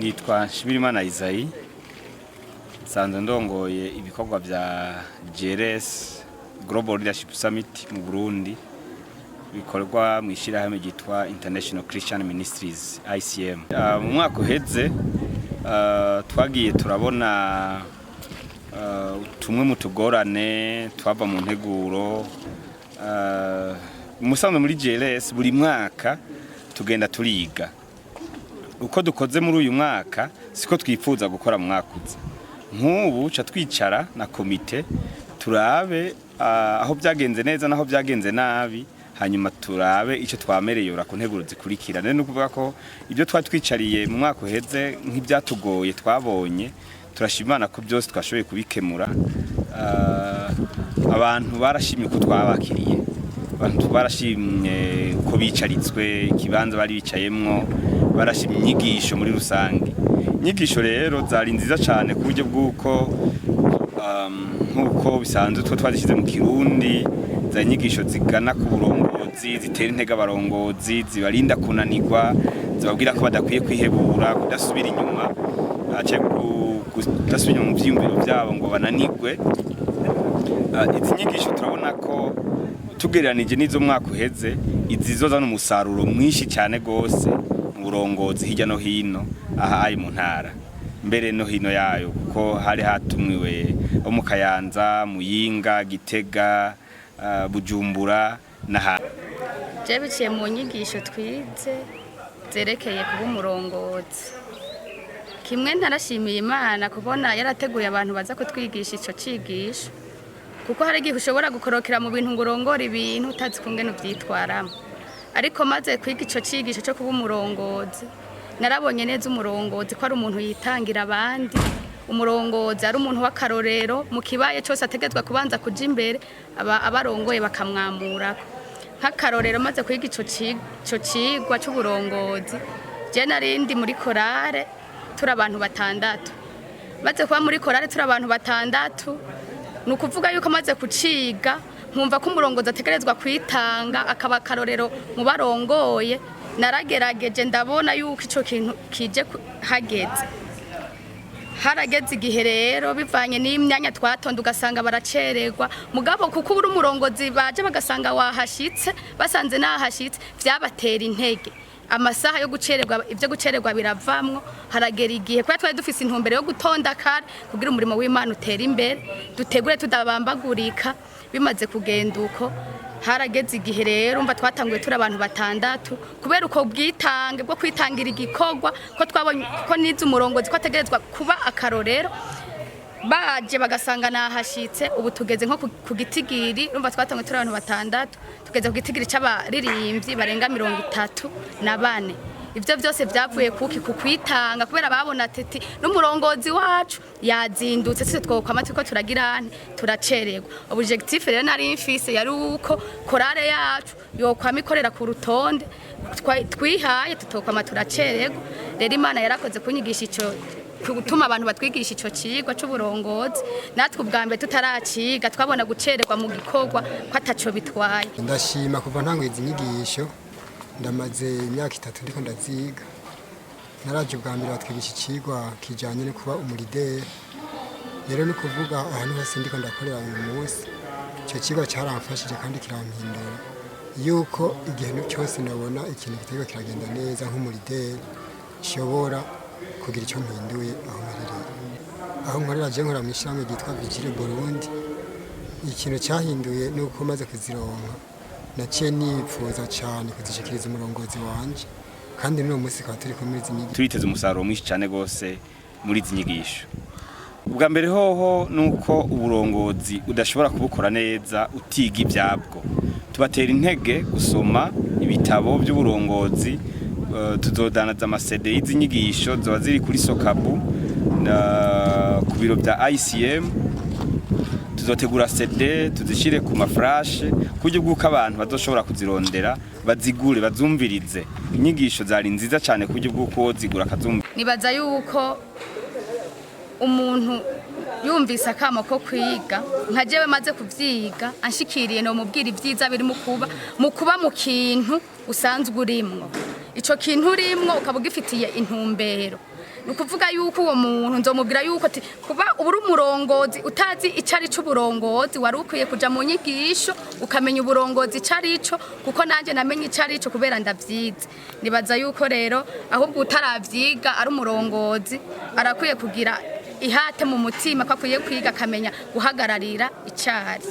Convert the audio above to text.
Nitwa Nshimirimana Isaie, nsanzwe ndongoye ibikorwa vya GLS, Global Leadership Summit, mu Burundi, bikorwa mu ishyirahamwe ryitwa International Christian Ministries, ICM. Mu mwaka uheze twagiye turabona tumwe mu tugorane twava mu nteguro. Musanzwe muri GLS buri mwaka tugenda turiga. Uko dukoze muri uyu mwaka siko twifuza gukora mu mwaka uza. Nk'ubu ca twicara na komite, turabe aho byagenze neza naho byagenze nabi, hanyuma turabe icyo twamereyora ku nteguro zikurikira. Rero ni ukuvuga ko ibyo twari twicariye mu mwaka uheze nk'ibyatugoye twabonye, turashima Imana ko byose twashoboye kubikemura. Abantu barashimye uko twabakiriye, abantu barashimye uko bicaritswe, ikibanza bari bicayemwo, barashimye inyigisho muri rusange. Inyigisho rero zari nziza cyane ku buryo bw'uko nk'uko bisanzwe two twazishyize mu Kirundi, za inyigisho zigana ku burongozi, zitera intege abarongozi, zibarinda kunanirwa, zibabwira ko badakwiye kwihebura, kudasubira inyuma, canke kudasubira inyuma mu vyiyumviro vyabo ngo bananirwe. Izi nyigisho turabona ko tugereranije n'izo mwaka uheze, izi zozana umusaruro mwinshi cyane gose mu burongozi hirya no hino aha ari mu ntara, mbere no hino yayo, kuko hari hatumiwe abo mu Kayanza, Muyinga, Gitega, Bujumbura n'ahandi. Je biciye mu nyigisho twize zerekeye kuba umurongozi, kimwe ntarashimiye Imana kubona yarateguye abantu baza kutwigisha ico cigisho, kuko hari igihe ushobora gukorokera mu bintu ngo urongore ibintu utazi kungene uvyitwaramo. Ariko maze kwiga ico cigisho co kuba umurongozi, narabonye neza umurongozi ko ari umuntu yitangira abandi, umurongozi ari umuntu w'akarorero mu kibaye cose, ategetswe kubanza kuja imbere, abarongoye bakamwamurako nk'akarorero. Maze kwiga ico cigwa c'uburongozi, je narindi muri korale turi abantu batandatu. Maze kuba muri korale turi abantu batandatu, ni ukuvuga yuko maze kuciga nkumva ko umurongozi ategerezwa kwitanga akaba akarorero mu barongoye, naragerageje ndabona yuko ico kintu kije hageze. Harageze igihe rero, bivanye n'imyanya twatonda, ugasanga baracererwa, mugabo kuko uri umurongozi, baje bagasanga wahashitse, basanze nahashitse, vyabatera intege. Amasaha yo gucererwa, ibyo gucererwa biravamwo. Haragera igihe, kubera twari dufise intumbero yo gutonda kare kugira umurimo w'Imana utere imbere, dutegure tudabambagurika. Bimaze kugenda uko, harageze igihe rero, umva, twatanguye turi abantu batandatu, kubera uko bwitange bwo kwitangira igikorwa, ko twabonye ko nize umurongozi ko ategerezwa kuba akarorero, baje bagasanga nahashitse. Ubu tugeze nko ku gitigiri, urumva twatanguye turi abantu batandatu, tugeze ku gitigiri c'abaririmbyi barenga 34. Ivyo vyose vyavuye kuki? Ku kwitanga, kubera babona teti n'umurongozi wacu yazindutse, sise twokwama turiko turagira nte, turacererwa. Objectif rero nari mfise yari uko korale yacu yokwama ikorera ku rutonde twihaye, tutokwama turacererwa. Rero Imana yarakoze kunyigisha ico, gutuma abantu batwigisha ico cigwa c'uburongozi. Natwe ubwa mbere tutaraciga twabona gucererwa mu gikorwa ko ataco bitwaye. Ndashima kuva ntanguye izi nyigisho, ndamaze imyaka 3 ndiko ndaziga. Naraje ubwa mbere batwigisha icigwa kijanye no kuba umurideri. Rero ni kuvuga ahantu hose ndiko ndakorera uyu munsi, icyo cigwa cyaramfashije kandi kirampindura, yuko igihe cyose nabona ikintu kitariko kiragenda neza, nk'umurideri nshobora kugira icyo mpinduye aho mperereye, aho nkorera. Je nkora mu ishyirahamwe ryitwa Vigile Burundi. Ikintu cyahinduye ni uko maze kuzironka naciye nipfuza cyane kuzishikiriza umurongozi wanje, kandi n'uwo munsi tukaba turi kumwe izi nyigisho. Turiteze umusaruro mwinshi cyane gose muri izi nyigisho. Ubwa mbere hoho nuko uburongozi udashobora kubukora neza utiga ibyabwo. Tubatera intege gusoma ibitabo by'uburongozi. Tuzodanaza ama CD y'izi nyigisho, zoba ziri kuri Sokabu ku biro bya ICM. Tuzotegura CD, tuzishyire ku ma flash, ku buryo bw'uko abantu bazoshobora kuzirondera, bazigure, bazumvirize. Inyigisho zari nziza cyane ku buryo bw'uko zigura akazumva. Nibaza yuko umuntu yumvise akamo ko kwiga nka jewe maze kuvyiga, anshikiriye, no mubwira ibyiza biri mu kuba mu kintu usanzwe urimwo, ico kintu urimwo ukaba ugifitiye intumbero. Ni Ni ukuvuga yuko uwo muntu nzomubwira yuko ati kuba uri umurongozi utazi icyo ari cyo uburongozi, wari ukwiye kuja mu nyigisho ukamenya uburongozi icyo ari cyo, kuko nanjye namenye icyo ari cyo kubera ndabyize. Nibaza yuko rero ahubwo utaravyiga ari umurongozi arakwiye kugira ihate mu mutima ko akwiye kwiga akamenya guhagararira icari.